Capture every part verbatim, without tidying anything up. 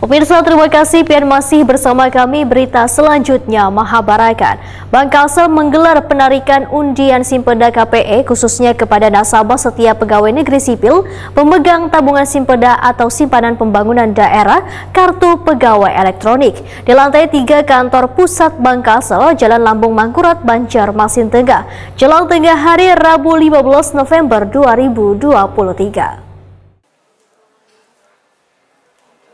Pemirsa, terima kasih pian masih bersama kami. Berita selanjutnya mahabarakan. Bank Kalsel menggelar penarikan undian Simpeda K P E khususnya kepada nasabah setiap pegawai negeri sipil, pemegang tabungan Simpeda atau simpanan pembangunan daerah, kartu pegawai elektronik. Di lantai tiga kantor pusat Bank Kalsel, Jalan Lambung Mangkurat, Banjarmasin Tengah, jelang tengah hari Rabu lima belas November dua ribu dua puluh tiga.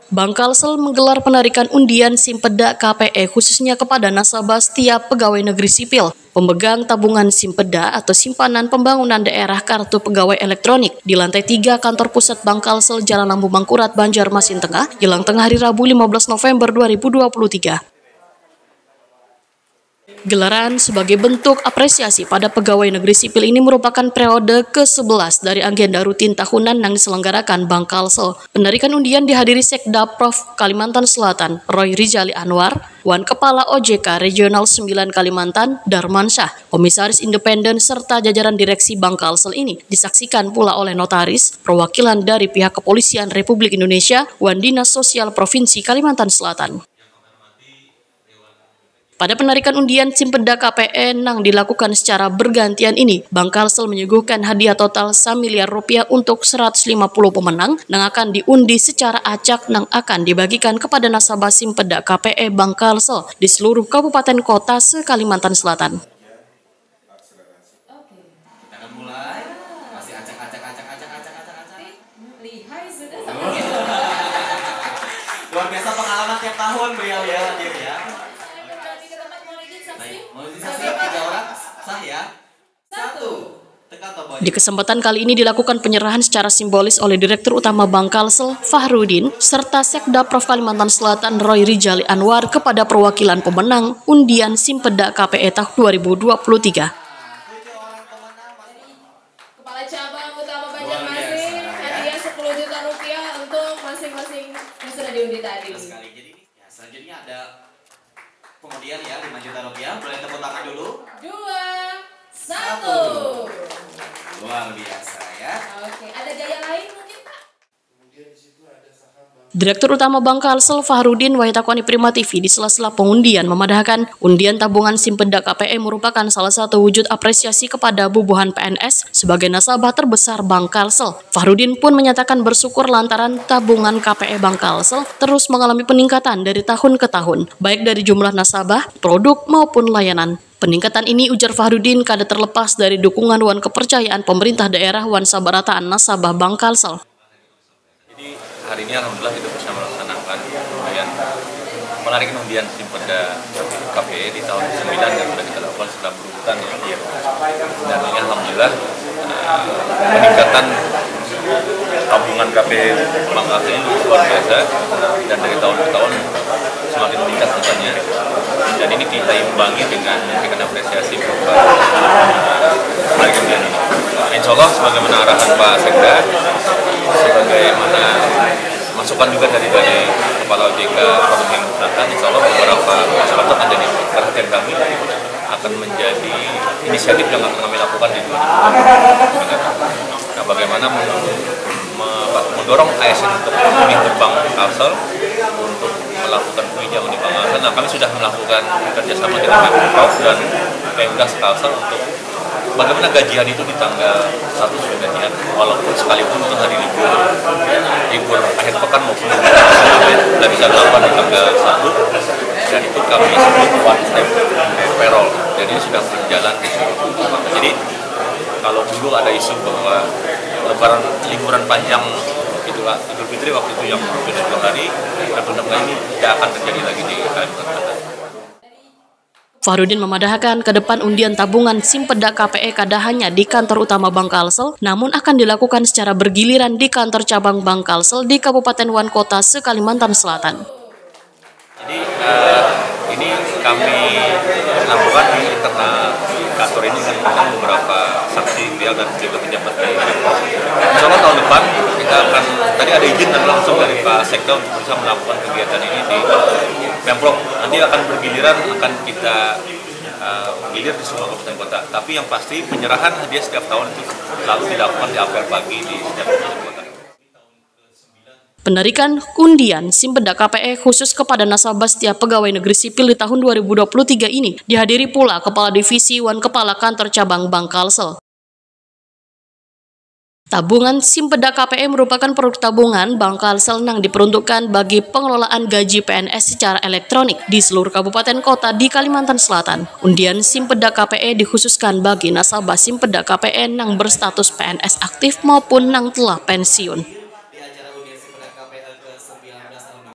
Bank Kalsel menggelar penarikan undian Simpeda K P E khususnya kepada nasabah setiap pegawai negeri sipil, pemegang tabungan Simpeda atau simpanan pembangunan daerah kartu pegawai elektronik di lantai tiga kantor pusat Bank Kalsel Jalan Lambung Mangkurat, Banjarmasin Tengah, jelang tengah hari Rabu lima belas November dua ribu dua puluh tiga. Gelaran sebagai bentuk apresiasi pada pegawai negeri sipil ini merupakan periode ke sebelas dari agenda rutin tahunan yang diselenggarakan Bank Kalsel. Penarikan undian dihadiri Sekda Prof Kalimantan Selatan, Roy Rijali Anwar, wan Kepala O J K Regional sembilan Kalimantan, Darmansyah, Komisaris Independen, serta jajaran direksi Bank Kalsel ini disaksikan pula oleh notaris, perwakilan dari pihak Kepolisian Republik Indonesia, wan Dinas Sosial Provinsi Kalimantan Selatan. Pada penarikan undian Simpeda K P E nang dilakukan secara bergantian ini, Bank Kalsel menyuguhkan hadiah total samiliar rupiah untuk seratus lima puluh pemenang nang akan diundi secara acak nang akan dibagikan kepada nasabah Simpeda K P E Bank Kalsel di seluruh kabupaten kota se-Kalimantan Selatan. Oke. Kita akan mulai. Masih acak, acak, acak, acak, acak, acak, acak. Lihai sudah. Luar biasa pengalaman tiap tahun beliau ya hadir ya. Saya kembali ke tempat, mau izin saksi? Baik, mau izin saksi tiga orang, sah ya? Satu. Tekan tombol. Di kesempatan kali ini dilakukan penyerahan secara simbolis oleh Direktur Utama Bank Kalsel, Fahrudin, serta Sekda Prof Kalimantan Selatan, Roy Rijali Anwar, kepada perwakilan pemenang undian Simpeda K P E tahun dua ribu dua puluh tiga. Kepala Cabang Utama Banjarmasin, hadiah sepuluh juta rupiah untuk masing-masing yang sudah diundi tadi. Betul sekali. Jadi ini, ya, selanjutnya ada pengundian ya, lima juta rupiah. Boleh tepuk tangan dulu. Dua, satu. Luar biasa ya. Oke, ada gaya lain mungkin, Pak? Direktur Utama Bank Kalsel, Fahrudin, wayah takuani Prima T V di sela-sela pengundian memadahkan, undian tabungan Simpeda K P E merupakan salah satu wujud apresiasi kepada bubuhan P N S sebagai nasabah terbesar Bank Kalsel. Fahrudin pun menyatakan bersyukur lantaran tabungan K P E Bank Kalsel terus mengalami peningkatan dari tahun ke tahun, baik dari jumlah nasabah, produk, maupun layanan. Peningkatan ini, ujar Fahrudin, kada terlepas dari dukungan wan kepercayaan pemerintah daerah wan sabarataan nasabah Bank Kalsel. Jadi, hari ini alhamdulillah kita bisa melaksanakan undian, menarik undian Simpeda K P E di tahun sembilan yang sudah kita lakukan secara berurutan ya. Dan ini alhamdulillah, eh, peningkatan tabungan K P E Bank Kalsel ini luar biasa dan dari tahun ke tahun semakin meningkat angkanya. Dan ini kita imbangi dengan memberikan apresiasi berupa menarik undian ini. Nah, insya Allah sebagaimana arahan Pak Sekda, sebagaimana masukan juga dari, dari Kepala O J K Provinsi Kalimantan Selatan, insya Allah beberapa masukan itu akan jadi perhatian kami, akan menjadi inisiatif yang akan kami lakukan di dua ribu dua puluh. Nah, bagaimana men-, me-, mendorong A S N untuk memilih Bank Kalsel untuk melakukan penghijauan di Bank Kalsel. Nah, kami sudah melakukan kerjasama dengan Pemprov dan Pemda Kalsel untuk bagaimana gajian itu di tanggal satu sudah gajian, walaupun sekalipun itu hari libur, libur akhir pekan maupun libur nasional, kita bisa melakukan di tanggal satu, dan itu kami sebut one step payroll. Jadi sudah berjalan. Jadi kalau dulu ada isu bahwa Lebaran, liburan panjang itulah Idul Fitri waktu itu yang hampir dua hari, kita tunda, ini tidak akan terjadi lagi di Kalimantan Selatan. Fahrudin memadahkan, ke depan undian tabungan Simpeda K P E kada hanya di kantor utama Bank Kalsel, namun akan dilakukan secara bergiliran di kantor cabang Bank Kalsel di kabupaten wan kota se-Kalimantan Selatan. Jadi, eh, ini kami lakukan di internal kantor ini kan dengan beberapa saksi beliau dan juga pejabat dari Pemprov. Insya Allah tahun depan kita akan, tadi ada izin dan langsung dari Pak Sekda untuk bisa melakukan kegiatan ini di Pemprov. Nanti akan bergiliran, akan kita, eh, gilir di semua kabupaten kota. Tapi yang pasti penyerahan hadiah setiap tahun itu selalu dilakukan di apel pagi di setiap kabupaten kota. Penarikan undian Simpeda K P E khusus kepada nasabah setiap pegawai negeri sipil di tahun dua ribu dua puluh tiga ini dihadiri pula Kepala Divisi wan Kepala Kantor Cabang Bank Kalsel. Tabungan Simpeda K P E merupakan produk tabungan Bank Kalsel nang diperuntukkan bagi pengelolaan gaji P N S secara elektronik di seluruh kabupaten kota di Kalimantan Selatan. Undian Simpeda K P E dikhususkan bagi nasabah Simpeda K P E nang berstatus P N S aktif maupun nang telah pensiun.